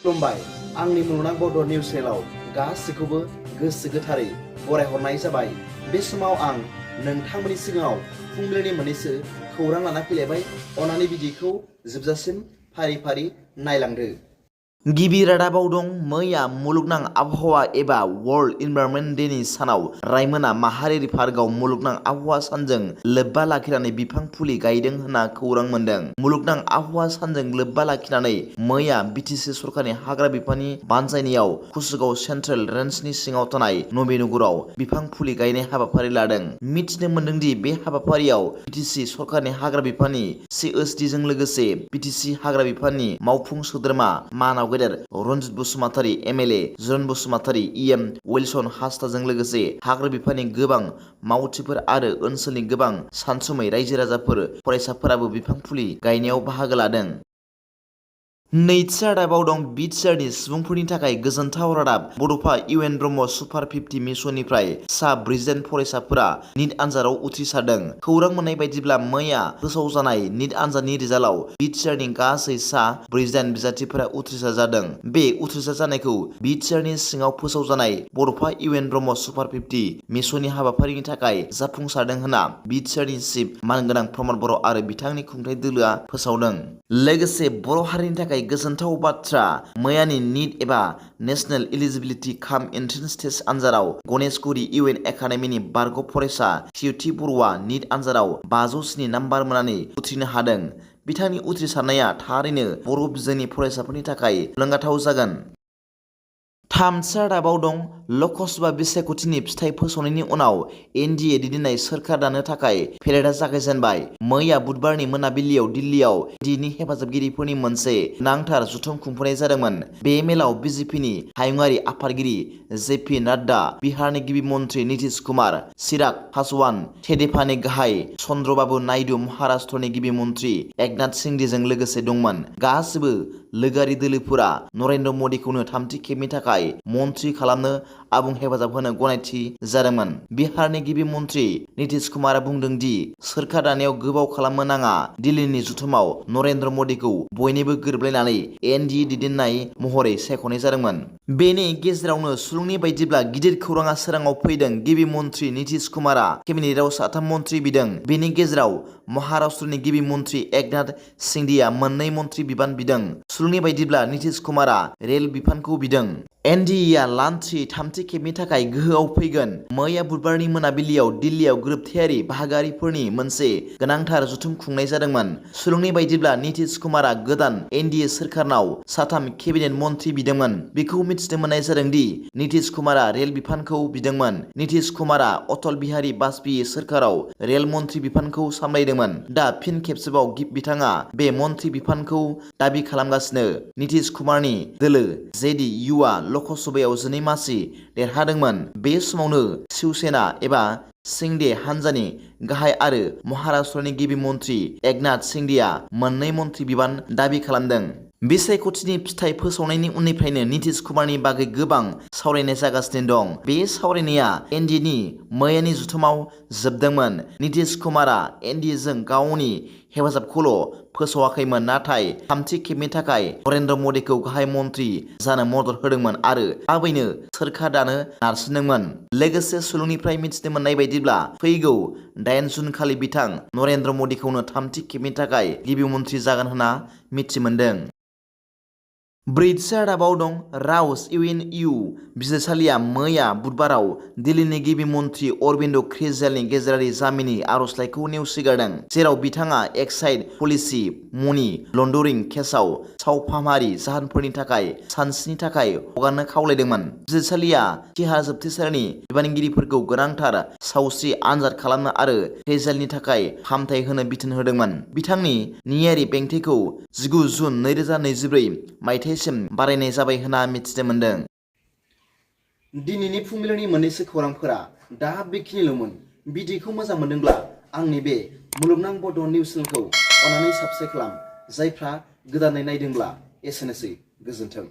खुलुमबाय आंनि मुलुगनां बड' निउस चेनेलाव गासैखौबो गोसो गोथारै बरायहरनाय जाबाय। बे समाव आं नोंथांमोननि सिगाङाव फुंबिलिनि मोननैसो खौरां लाना फैलायबाय। अन्नानै भिडिअखौ जोबजासिम फारि फारि नायलांदो। गिबि रादाबाव दं मैया मुलुगनां आबहावा एबा वर्ल्ड इनभाइरनमेन्ट डेनि सानाव रायमोना माहारियारि पार्कआव मुलुगनां आबहावा सानजों लोब्बा लाखिनानै बिफां फुलि गायदों होनना खौरां मोन्दों। मुलुगनां आबहावा सानजों लोब्बा लाखिनानै मैया बिटिसि सरकारनि हाग्रा बिफाननि बानजायनायाव कुसुगाव सेन्ट्रेल रेन्जनि सिङाव थानाय नबीनगराव बिफां फुलि गायनाय हाबाफारि लादों। मिथिनो मोन्दोंदि बे हाबाफारियाव बिटिसि सरकारनि हाग्रा बिफाननि CSDजों लोगोसे बिटिसि हाग्रा बिफाननि मावफुं सोद्रोमा मानाव गेदेर रनजित बसुमतारी MLA जन बसुमतारी EM विल्सन हास्ताजों लोगोसे हाग्रा बिफाननि गोबां मावथिफोर आरो ओनसोलनि गोबां सानसुमै रायजो राजाफोर फरायसाफोराबो बिफां फुलि गायनायाव बाहागो लादों। नैथि रादाबाव दं बिटिआरनि सुबुंफोरनि थाखाय गोजोनथाव रादाब। बड'फा UN ब्रह्म सुपार 50 मिसननिफ्राय सा ब्रिजेन फरायसाफोरा निट आनजादाव उथ्रिसारदों। खौरां मोननाय बायदिब्ला मैया फोसावजानाय निट आनजादनि रिजाल्टआव बिटिआरनि गासै सा ब्रिजेन बिजाथिफोरा उथ्रिसार जादों। बे उथ्रिसार जानायखौ बिटिआरनि सिङाव फोसावजानाय बड'फा UN ब्रह्म सुपार 50 मिसननि हाबाफारिनि थाखाय जाफुंसारदों होनना बिटिआरनि चिफ मानगोनां प्रमद बर' आरो बिथांनि खुंथाय दोलोआ फोसावदों। लोगोसे बर' हारिनि थाखाय गोजोनथाव बाथ्रा मैयानि निट एबा नेशनेल इलिजिबिलिटि काम एन्ट्रेन्स टेस्ट आनजादाव गणेशगुरि UN एकाडेमिनि बारग' फरायसा थिउथि बर'आ निट आनजादाव 507 नाम्बार मोननानै उथ्रिनो हादों। बिथांनि उथ्रिसारनाया थारैनो बर' बिजोंनि फरायसाफोरनि थाखाय थुलुंगाथाव जागोन। थामथि रादाबाव दं लकसभा बिसायख'थिनि फिथाइ फोसावनायनि उनाव NDA दैदेननाय सोरखार दानो थाखाय पेरेडआ जागायजेनबाय। मैया बुधबारनि मोनाबिलियाव दिल्लीयाव NDAनि हेफाजाबगिरिफोरनि मोनसे नांथार जथुम खुंफुंनाय जादोंमोन। बे मेलाव बिजेपिनि हायुङारि आफादगिरि JP नाड्डा, बिहारनि गिबि मन्थ्रि नीतीश कुमार, चिराग पासवान, तेदेपानि गाहाय चन्द्रबाबु नायडू, महाराष्ट्रनि गिबि मन्थ्रि एकनाथ शिंदेजों लोगोसे दंमोन। गासिबो लोगोआरि दोलोफोरा नरेन्द्र मदीखौनो थामथि खेबनि थाखाय मन्थ्रि खालामनो आबुं हेफाजाब होनो गनायथि जादोंमोन। बिहारनि गिबि मन्थ्रि नीतीश कुमारआ बुंदों दि सोरखार दानायाव गोबाव खालामनो नाङा। दिल्लीनि जथुमाव नरेन्द्र मदीखौ बयनिबो गोरोबलायनानै NDA दैदेननाय महरै सायख'नाय जादोंमोन। बेनि गेजेरावनो सुलुंनि बायदिब्ला गिदिर खौराङा सोराङाव फैदों। गिबि मन्थ्रि नीतीश कुमारआ केबिनेटआव 3 मन्थ्रि बिदों। बेनि गेजेराव महाराष्ट्रनि गिबि मन्थ्रि एकनाथ शिंदेआ 2 मन्थ्रि बिबान बिदों। सुलुंनि बायदिब्ला नीतीश कुमारआ रेल बिफानखौ बिदों। NDA लान्थ्रि थामथि खेबनि थाखाय गोहोआव फैगोन। मैया बुधबारनि मोनाबिलियाव दिल्लीयाव गोरोबथायारि बाहागोआरिफोरनि मोनसे गोनांथार जथुम खुंनाय जादोंमोन। सुलुंनि बायदिब्ला नीतीश कुमारआ गोदान NDA सोरखारनाव 3 केबिनेट मन्थ्रि बिदोंमोन। बेखौ मिथिनो मोननाय जादों दि नीतीश कुमारआ रेल बिफानखौ बिदोंमोन। नीतीश कुमारआ अटल बिहारी बाजपेयी सोरखाराव रेल मन्थ्रि बिफानखौ सामलायदोंमोन। दा फिन खेबसेबाव बिथाङा बे मन्थ्रि बिफानखौ दाबि खालामगासिनो। नीतीश कुमारनि दोलो JDUआ लकसभायाव 2 मासि देरहादोंमोन। बे समावनो शिवसेना एबा शिंदे हानजानि गाहाय आरो महाराष्ट्रनि गिबि मन्थ्रि एकनाथ शिंदेआ 2 मन्थ्रि बिबान दाबि खालामदों। बिसायख'थिनि फिथाइ फोसावनायनि उननिफ्रायनो नीतीश कुमारनि बागै गोबां सावरायनाय जागासिनो दं। बे सावरायनाया NDAनि मैयानि जथुमाव जोबदोंमोन। नीतीश कुमारआ NDAजों गावनि हेफाजाबखौल' फोसावाखैमोन, नाथाय थामथि खेबनि थाखाय नरेन्द्र मदीखौ गाहाय मन्थ्रि जानो मदद होदोंमोन आरो थाबैनो सोरखार दानो नारसिनदोंमोन। लोगोसे सुलुंनिफ्राय मिथिनो मोननाय बायदिब्ला फैगौ 8 जुन खालि बिथां नरेन्द्र मदीखौनो थामथि खेबनि थाखाय गिबि मन्थ्रि जागोन होनना मिथिमोनदों। ब्रैथि रादाबाव दं राउस UNU बिजिरसालिया मैया बुधबाराव दिल्लीनि गिबि मन्थ्रि अरबिन्द केजरिवालनि गेजेरारि जामिननि आर'जलाइखौ नेवसिगारदों, जेराव बिथाङा एक्साइज पलिसि मनि लन्डारिं केसआव सावफाहामारि जाहोनफोरनि थाखाय सानस्निनि थाखाय हगारनो खावलायदोंमोन। बिजिरसालिया तिहार जोबथेसालिनि बिबानगिरिफोरखौ गोनांथार सावस्रि आनजाद खालामनो आरो केजरिवालनि थाखाय फाहामथाय होनो बिथोन होदोंमोन। बिथांनि न्यायारि बेंखनखौ 19 जुन 2024 मायथाइसिम बारायनाय जाबाय होनना मिथिनो मोनदों। दिनैनि फुंबिलिनि मोननैसो खौरांफोरा दा बेखिनिल'मोन। भिडिअखौ मोजां मोनदोंब्ला आंनि बे मुलुगनां बड' निउस चेनेलखौ अन्नानै साबस्क्राइब खालाम। जायफ्रा गोदानै नायदोंब्ला एसेनोसै, गोजोन्थों।